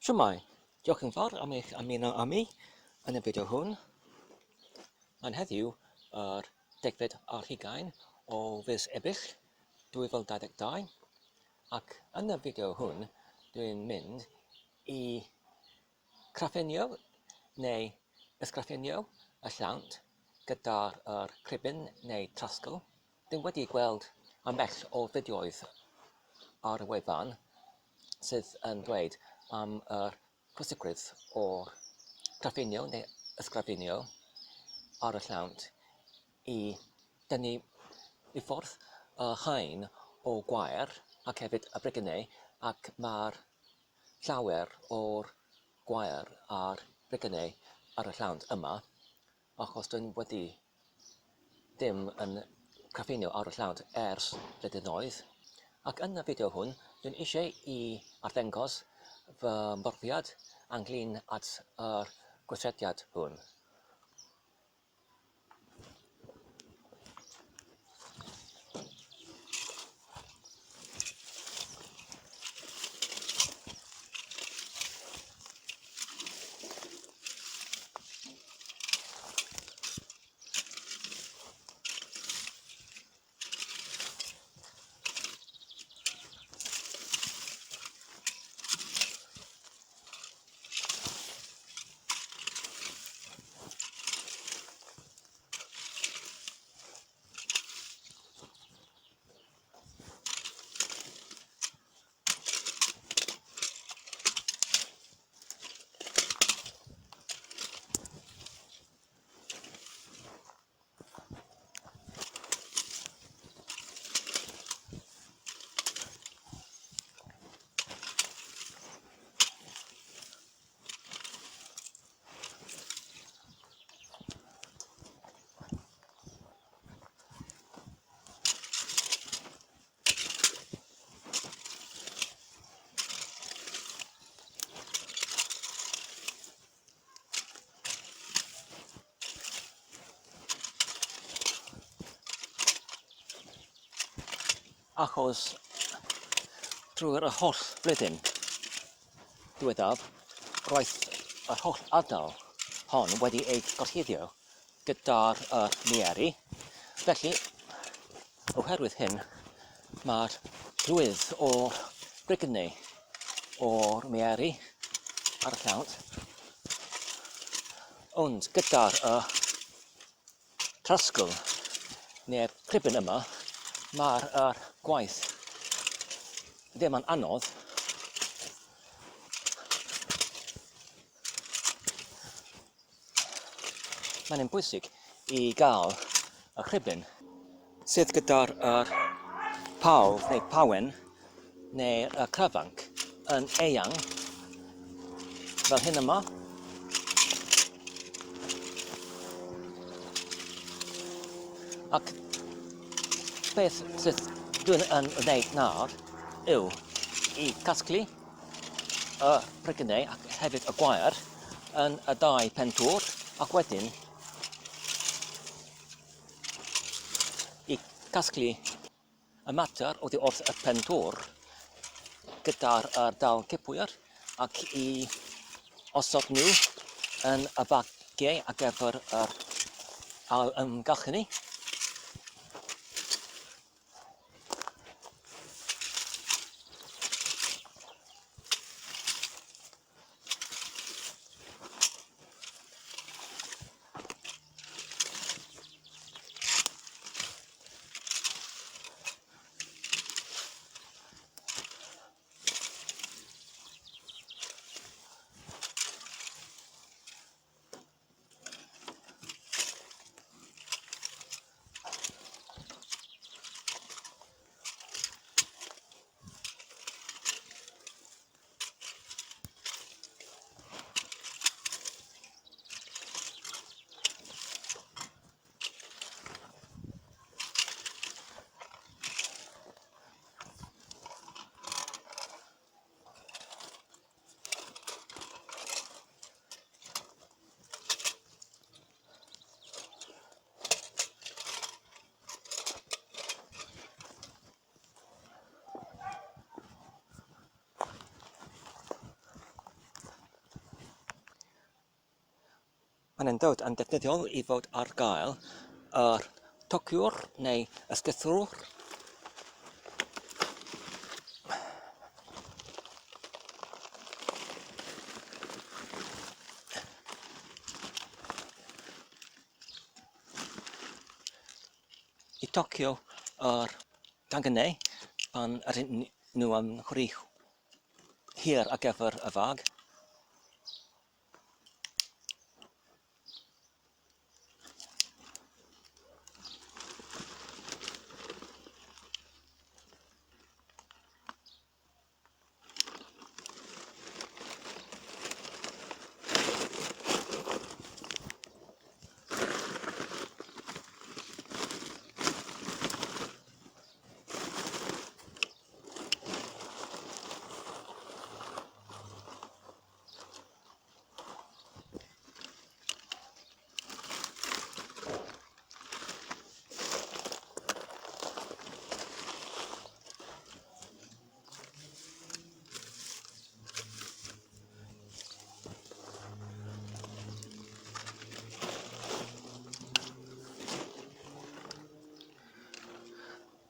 Shwmae! Diolch yn fawr am eich ymuno â mi yn y fideo hwn. Mae'n heddiw yr degfed ar hugain o fis Ebrill 2022 ac yn y fideo hwn dwi'n mynd i craffenio neu ysgrafenio y llawnt gyda'r yr cribyn neu trasgl. Dwi'n wedi gweld ambell o fideoedd ar y wefan sydd yn dweud am yr pwysigrwydd o'r craffeinio neu ysgrifenio ar y llawnt i dynnu i ffwrdd y haen o gwair ac hefyd y brigynau ac mae'r llawer o'r gwair a'r brigynau ar y llawnt yma achos dyn wedi dim yn craffeinio ar y llawnt ers blynyddoedd. Ac yn y fideo hwn, dwi'n eisiau i arddangos fy mhrofiad ynglyn at yr gweithrediad hwn. Achos drwy'r holl flwyddyn diwethaf, roedd yr holl ardal hon wedi ei gorchuddio gyda'r uh, mieri. Felly, Oherwydd hyn, mae'r llwyth o brignau o'r mieri ar y llawnt, ond gyda'r uh, trasgl neu'r cribyn yma, mae'r uh, gwaith ddim yn anodd. Mae'n yn bwysig i gael y rhibyn sydd gyda'r yr paw neu pawen neu'r y crafanc yn eang fel hyn yma. Ac beth sydd dwi'n yn wneud nawr yw i casglu y brigynau ac hefyd y gwair yn y dau pentwr ac wedyn i casglu y mater oddi wrth y pentwr gyda'r ardal cipwyr ac i osod nhw yn y bagiau ar gyfer yr ail ymgylchynu. Mae'n yn dod yn defnyddiol i fod ar gael yr tociwr neu ysgythrwr. I tocio yr canghennau pan ydyn nhw yn rhy hir ar gyfer y fag.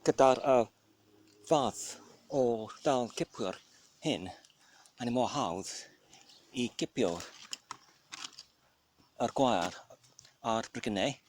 Gyda'r fath o ddal cipwyr hyn, mae'n mor hawdd i gipio yr gwair a'r brigynau.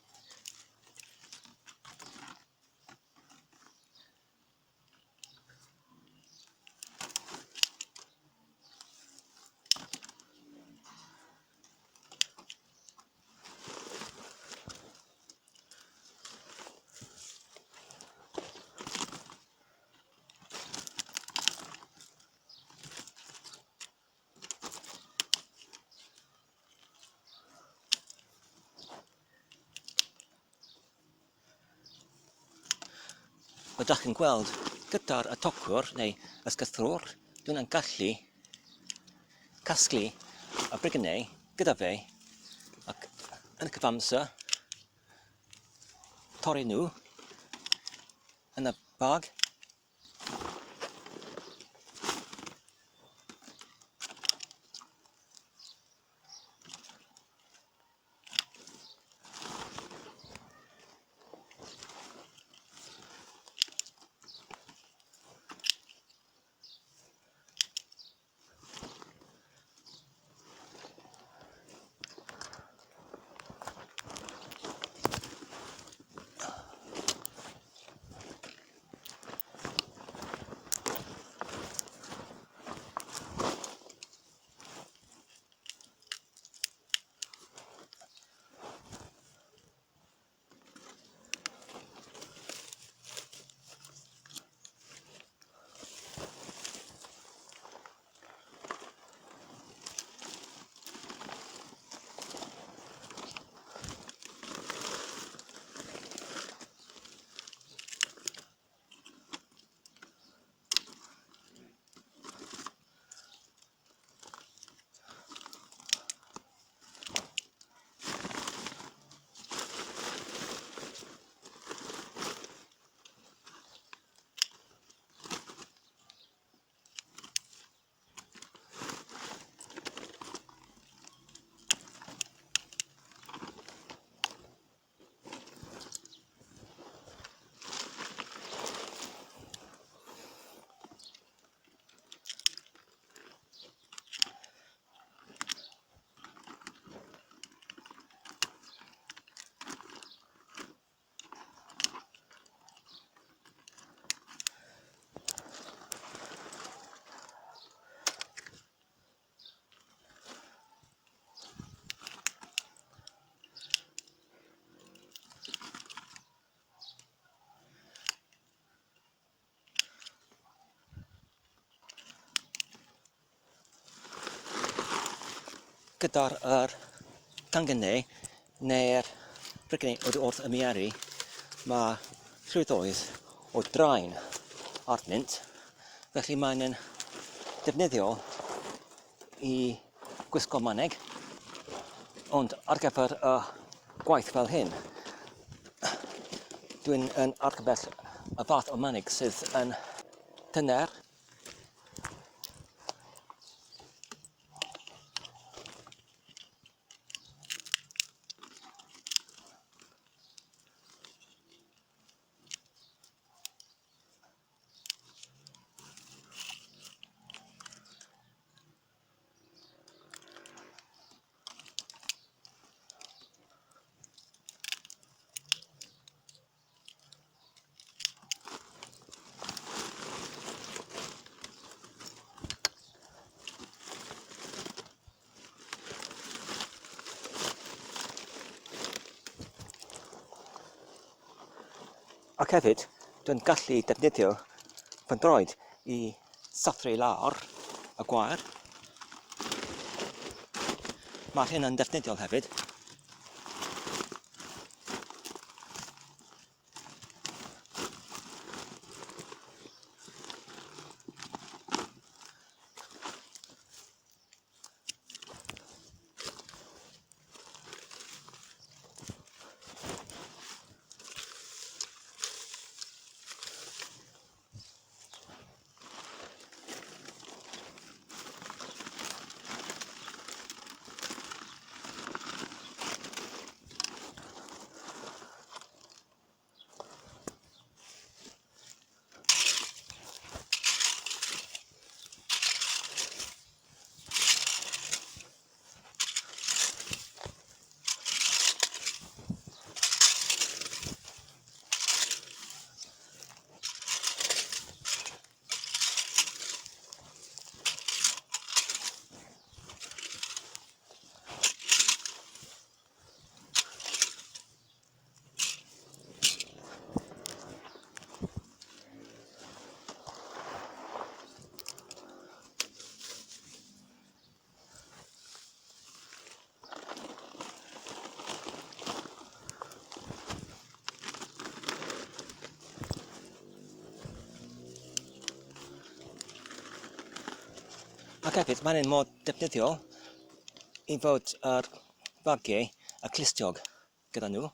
Ydych chi'n gweld gyda'r atocwr neu ysgythrwr, dwi'n yn gallu casglu y brigynau gyda fe ac yn y cyfamser torri nhw yn y bag. Gyda'r yr canghennau neu'r brigynau oddi wrth y mieri, mae llwythoedd o draen arnynt, felly mae'n yn defnyddiol i gwisgo maneg, ond ar gyfer y gwaith fel hyn, dwi'n yn argymell y fath o manig sydd yn tyner. Ac hefyd, dwi'n gallu defnyddio fy nhroed i sathru lawr y gwair. Mae hyn yn defnyddiol hefyd. Ac hefyd, mae'n un mor defnyddiol i fod yr bagiau y clustiog gyda nhw.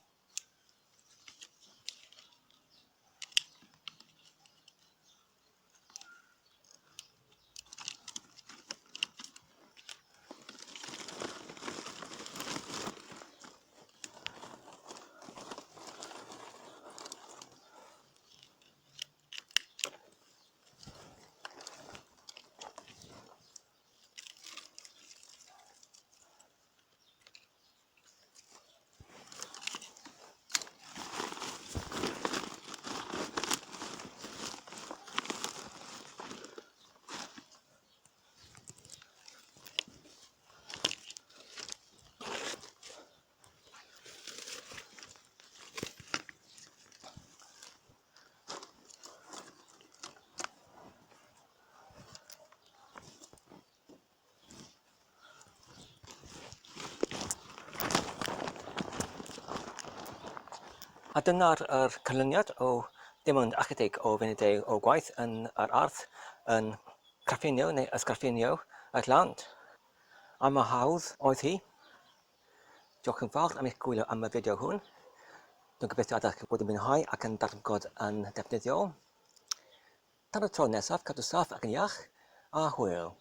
A dyna'r yr canlyniad o dim ond ychydig o funudau o gwaith yn yr ardd yn craffinio neu ysgraffinio y llant. A mor hawdd oedd hi. Diolch yn fawr am eich gwylio am y fideo hwn. Dwi'n gobeithio ydych chi wedi mwynhau ac yn darganfod yn defnyddiol. Tan y tro nesaf, cadw saff ac yn iach, a hwyl.